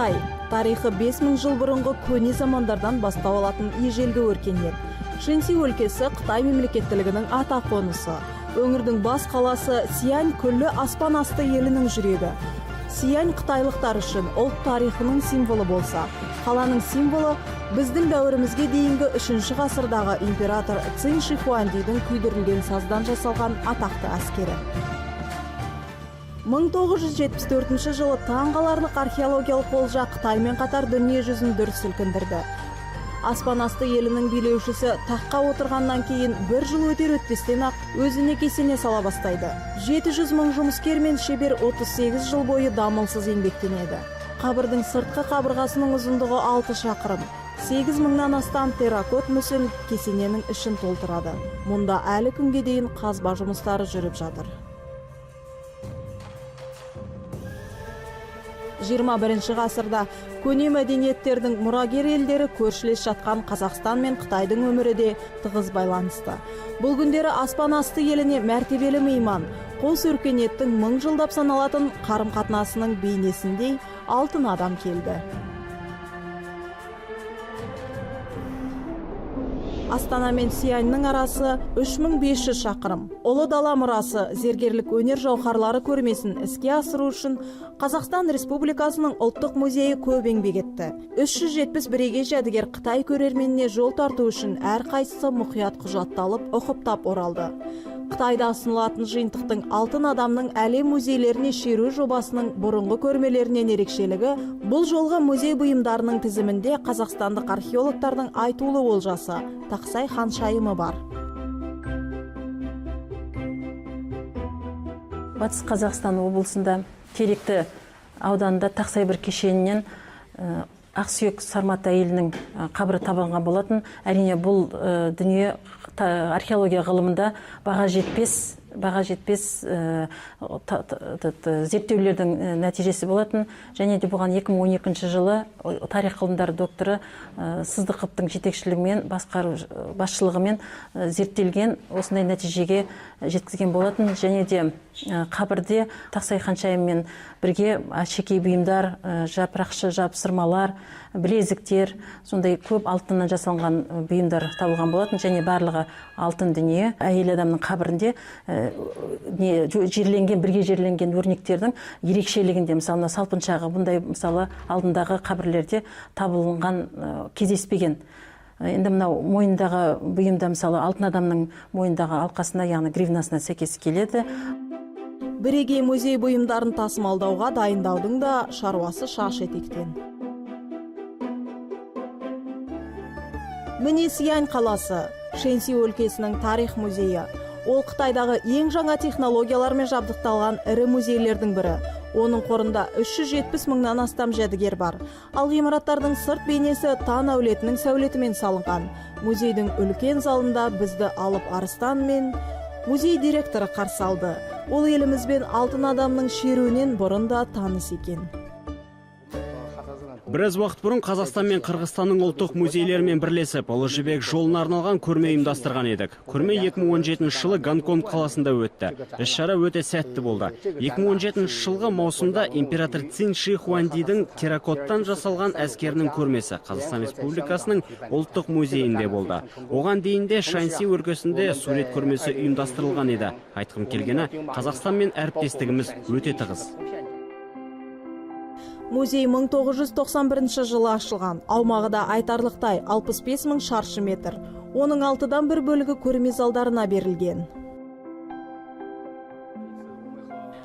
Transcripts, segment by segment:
Қытай тарихы 5000 жыл бұрынғы көне замандардан бастау алатын ежелгі өркениет. Шэньси өлкесі Қытай мемлекеттілігінің ата қонысы. Өңірдің бас қаласы Сиань күллі аспан асты елінің жүрегі. Сиань қытайлықтар үшін ұлт тарихының символы болса, қаланың символы біздің дәуірімізге дейінгі 3 ғасырдағы император Цинь Шихуандидің күйдірілген саздан жасалған атақты әскері. 1974 жылы таңғаларлық археологиялық олжа Қытаймен қатар дүние жүзін дүр сілкіндірді. Аспан асты елінің билеушісі таққа отырғаннан кейін бір жыл өтер өтпестен ақ өзіне кесене сала бастайды. 700 мың жұмыскер мен шебер 38 жыл бойы дамылсыз еңбектенеді. Қабірдің сыртқы қабырғасының ұзындығы 6 шақырым. 8 мыңнан астам терракот мүсін кесененің ішін толтырады. Мұнда әлі күнге дейін қазба жұмыстары жүріп жатыр. 21 ғасырда көне мәдениеттердің мұрагер елдері көршілес жатқан Қазақстан мен Қытайдың өмірі де тығыз байланысты. Бұл күндері аспан асты еліне мәртебелі мейман, қос өркениеттің мың жылдап саналатын қарым-қатынасының бейнесіндей алтын адам келді. Астана мен Сианьның арасы 3500 шақырым. Ұлы дала мұрасы зергерлік өнер жауһарлары көрмесін іске асыру үшін Қазақстан Республикасының ұлттық музейі көп еңбек етті. 370 бірегей жәдігер Қытай көрерменіне жол тарту үшін әрқайсысы мұқият құжатталып, ұқыптап оралды. Қытайда ұсынылатын жиынтықтың алтын адамның әлем музейлеріне шеру жобасының бұрынғы көрмелерінен ерекшелігі бұл жолғы музей бұйымдарының тізімінде қазақстандық археологтардың айтулы олжасы Тақсай ханшайымы бар. Батыс Қазақстан облысында Теректі ауданында Тақсай бір кешенінен ақсүйек сармат әйелінің қабірі табылған болатын. Әрине, бұл дүние археология ғылымында баға жетпес зерттеулердің нәтижесі болатын. Және де бұған 2012 жылы тарих ғылымдары докторы Сыздықовтың жетекшілігімен, басшылығымен зерттелген, осындай нәтижеге жеткізген болатын. Және де қабірде Тақсай ханшайыммен бірге әшекей бұйымдар, жапырақшы жапсырмалар, білезіктер, сондай көп алтыннан жасалған бұйымдар табылған болатын. Және барлығы алтын дүние. Әйел адамның қабірінде жерленген, бірге жерленген өрнектердің ерекшелігінде, мысалы, мына салпыншағы бұндай, мысалы, алдындағы қабірлерде табылған, кездеспеген. Енді мынау мойындағы бұйымда, мысалы, алтын адамның мойындағы алқасына, яғни гривнасына сәйкес келеді. Бірегей музей бұйымдарын тасымалдауға дайындаудың да шаруасы шаш етектен. Міне Сиань қаласы, Шэньси өлкесінің тарих музейі. Ол Қытайдағы ең жаңа технологиялармен жабдықталған ірі музейлердің бірі. Оның қорында 370 мыңнан астам жәдігер бар. Ал ғимараттардың сырт бейнесі Тан әулетінің сәулетімен салынған. Музейдің үлкен залында бізді алып арыстан мен музей директоры қарсы алды. Ол елімізбен алтын адамның шеруінен бұрын да таныс екен. Біраз уақыт бұрын Қазақстан мен Қырғызстанның ұлттық музейлерімен бірлесіп, Ұлы Жібек жолына арналған көрме ұйымдастырған едік. Көрме 2017 жылы Гонконг қаласында өтті. Іс-шара өте сәтті болды. 2017 жылғы маусымда император Цинь Ши Хуандидің терракоттан жасалған әскерінің көрмесі Қазақстан Республикасының ұлттық музейінде болды. Оған дейін де Шаньси өлкесінде сурет көрмесі ұйымдастырылған еді. Айтқым келгені, Қазақстанмен әріптестігіміз өте тығыз. Музей 1991 жылы ашылған. Аумағы да айтарлықтай 65 мың шаршы метр. Оның 6-дан бір бөлігі көрме залдарына берілген.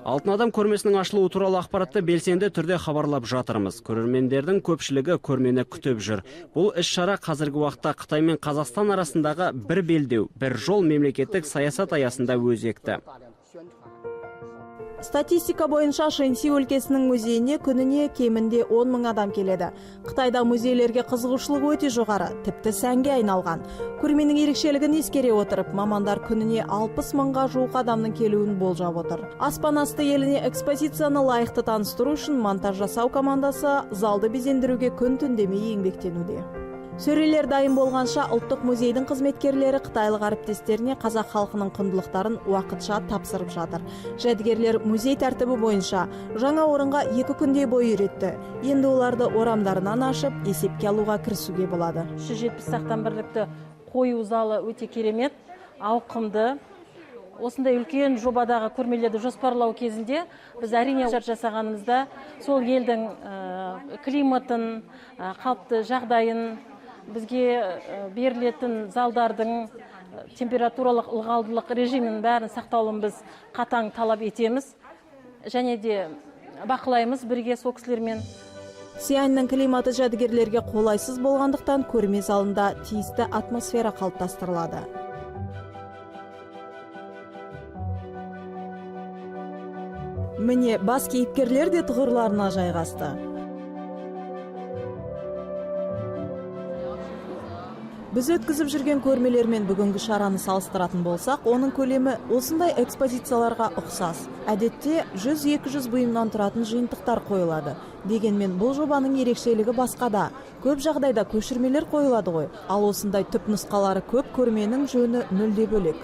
Алтын адам көрмесінің ашылуы туралы ақпаратты белсенді түрде хабарлап жатырмыз. Көрермендердің көпшілігі көрмені күтіп жүр. Бұл іс-шара қазіргі уақытта Қытай мен Қазақстан арасындағы бір белдеу, бір жол мемлекеттік саясат аясында өзекті. Статистика бойынша Шэньси өлкесінің музейіне күніне кемінде 10 мың адам келеді. Қытайда музейлерге қызығушылық өте жоғары, тіпті сәнге айналған. Көрменің ерекшелігін ескере отырып, мамандар күніне 60 мыңға жуық адамның келуін болжап отыр. Аспан асты еліне экспозицияны лайықты таныстыру үшін монтаж жасау командасы залды безендіруге күн түн демей еңбектенуде. Сөрелер дайын болғанша ұлттық музейдің қызметкерлері қытайлық әріптестеріне қазақ халқының құндылықтарын уақытша тапсырып жатыр. Жәдігерлер музей тәртібі бойынша жаңа орынға 2 күндей бой үйретті. Енді оларды орамдарынан ашып, есепке алуға кірісуге болады. 370 сақтан бірлікті қою залы өте керемет, ауқымды. Осындай үлкен жобадағы көрмелерді жоспарлау кезінде біз, әрине, жасағанымызда сол елдің климатын, қалыпты жағдайын, бізге берілетін залдардың температуралық, ылғалдылық режимін, бәрін сақталуын біз қатаң талап етеміз және де бақылаймыз бірге сол кісілермен. Сианьның климаты жәдігерлерге қолайсыз болғандықтан, көрме залында тиісті атмосфера қалыптастырылады. Міне, бас кейіпкерлер де тұғырларына жайғасты. Біз өткізіп жүрген көрмелер мен бүгінгі шараны салыстыратын болсақ, оның көлемі осындай экспозицияларға ұқсас. Әдетте 100-200 бұйымнан тұратын жиынтықтар қойылады. Дегенмен бұл жобаның ерекшелігі басқада. Көп жағдайда көшірмелер қойылады ғой, ал осындай түп нұсқалары көп көрменің жөні мүлде бөлек.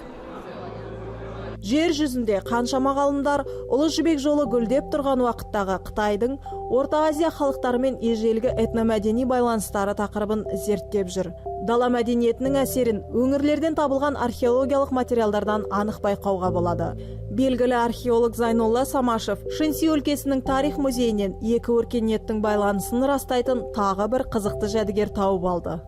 Жер жүзінде қаншама ғалымдар Ұлы Жібек жолы гүлдеп тұрған уақыттағы Қытайдың Орта Азия халықтарымен ежелгі этномәдени байланыстары тақырыбын зерттеп жүр. Дала мәдениетінің әсерін өңірлерден табылған археологиялық материалдардан анық байқауға болады. Белгілі археолог Зайнолла Самашев Шэньси өлкесінің тарих музейінен екі өркениеттің байланысын растайтын тағы бір қызықты жәдігер тауып алды.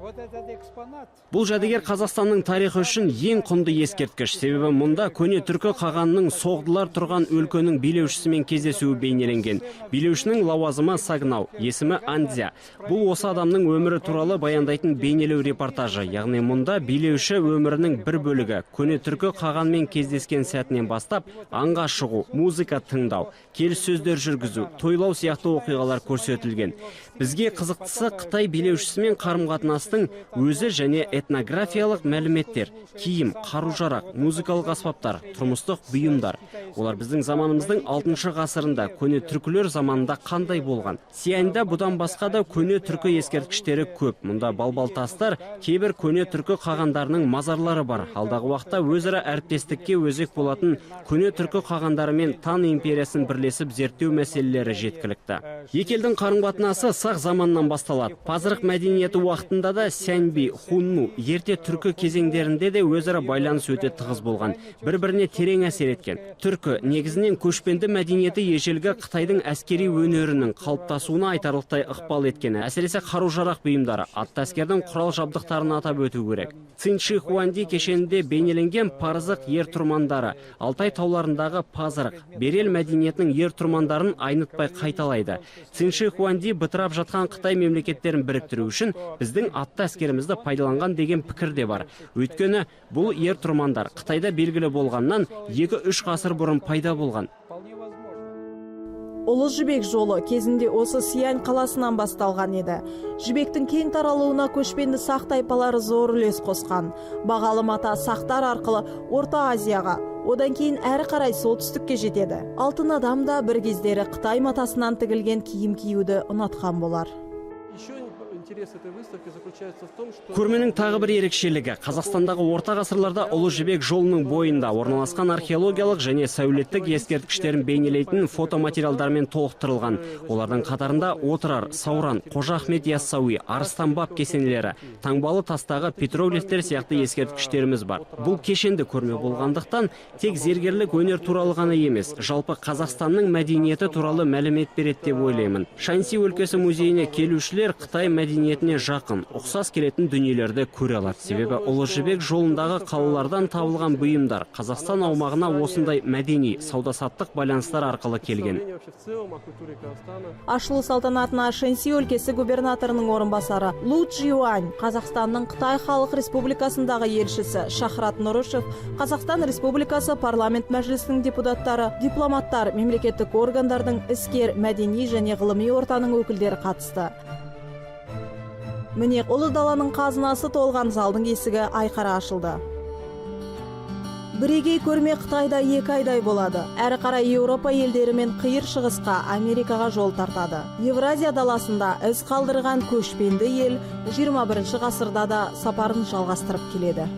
Вот этот экспонат. Бұл жәдігер Қазақстанның тарихы үшін ең құнды ескерткіш. Себебі мұнда көне түркі қағанының соғдылар тұрған өлкенің билеушісімен кездесуі бейнеленген. Билеушінің лауазымы Сагнау, есімі Андзя. Бұл осы адамның өмірі туралы баяндайтын бейнелеу репортажы. Яғни мұнда билеуші өмірінің бір бөлігі, көне түркі қағанмен кездескен сәтінен бастап аңға шығу, музыка тыңдау, келіссөздер жүргізу, тойлау сияқты оқиғалар көрсетілген. Бізге қызықтысы қытай билеушісімен қарым-қатынастың өзі және этнографиялық мәліметтер, киім, қару-жарақ, музыкалық аспаптар, тұрмыстық бұйымдар. Олар біздің заманымыздың 6 ғасырында көне түркілер заманында қандай болған? Сианьда бұдан басқа да көне түркі ескерткіштері көп. Мұнда балбал тастар, кейбір көне түркі қағандарының мазарлары бар. Алдағы уақытта өзара әріптестікке өзек болатын көне түркі қағандары мен Тан империясын бірлесіп зерттеу мәселелері жеткілікті. Екі елдің қарым-қатынасы сақ заманынан басталады. Пазырық мәдениеті уақытында да, Сяньби, Хунну, ерте түркі кезеңдерінде де өзара байланыс өте тығыз болған. Бір-біріне терең әсер еткен. Түркі негізінен көшпенді мәдениеті ежелгі Қытайдың әскери өнерінің қалыптасуына айтарлықтай ықпал еткен. Әсіресе қару-жарақ бұйымдары, атты әскердің құрал жабдықтарын атап өту керек. Цинши Хуанди кешенінде бейнеленген Парызық ер тұрмандары, Алтай тауларындағы Пазырық, Берел мәдениетінің ер тұрмандарын айнытпай қайталайды. Цинши Хуанди бытырап жатқан Қытай мемлекеттерін біріктіру үшін біздің атты әскерімізді пайдаланған деген пікір де бар. Өйткені бұл ер тұрмандар Қытайда белгілі болғаннан 2-3 ғасыр бұрын пайда болған. Вполне возможно. Ұлы Жібек жолы кезінде осы Сиань қаласынан басталған еді. Жібектің кең таралуына көшпенді сақ тайпалары зор үлес қосқан. Бағалы мата сақтар арқылы Орта Азияға, одан кейін әрі қарай солтүстікке жетеді. Алтын адам да бір кездері қытай матасынан тігілген киім киюді ұнатқан болар. Еще интерес этой выставки заключается в том, что... Көрменің тағы бір ерекшелігі: Қазақстандағы орта ғасырларда Ұлы Жібек жолының бойында орналасқан археологиялық және сәулеттік ескерткіштерін бейнелейтін фотоматериалдармен толықтырылған. Олардың қатарында Отырар, Сауран, Қожа Ахмет Яссауи, Арыстанбаб кесенелері, таңбалы тастағы петроглифтер сияқты ескерткіштеріміз бар. Бұл кешенді көрме болғандықтан, тек зергерлік өнер туралы ғана емес, жалпы Қазақстанның мәдениеті туралы мәлімет береді деп ойлаймын. Шаньси өлкесі музейіне келушілер Қытай мәдениетіне жақын, ұқсас келетін дүниелерді көре алады. Себебі Ұлы Жібек жолындағы қалалардан табылған бұйымдар Қазақстан аумағына осындай мәдени, сауда-саттық байланыстар арқылы келген. Представление вообще в целом о культуре Казахстана. Ашылу салтанатына Шэньси өлкесі губернаторының орынбасары Лу Чжиюань, Қазақстанның Қытай Халық Республикасындағы елшісі Шахрат Нұрышев, Қазақстан Республикасы Парламент Мәжілісінің депутаттары, дипломаттар, мемлекеттік органдардың, іскер, мәдени және ғылыми ортаның өкілдері қатысты. Міне, ұлы даланың қазынасы толған залдың есігі айқара ашылды. Бірегей көрме Қытайда 2 айдай болады. Әрі қарай Еуропа елдері мен Қиыр Шығысқа, Америкаға жол тартады. Евразия даласында із қалдырған көшпенді ел 21 ғасырда да сапарын жалғастырып келеді.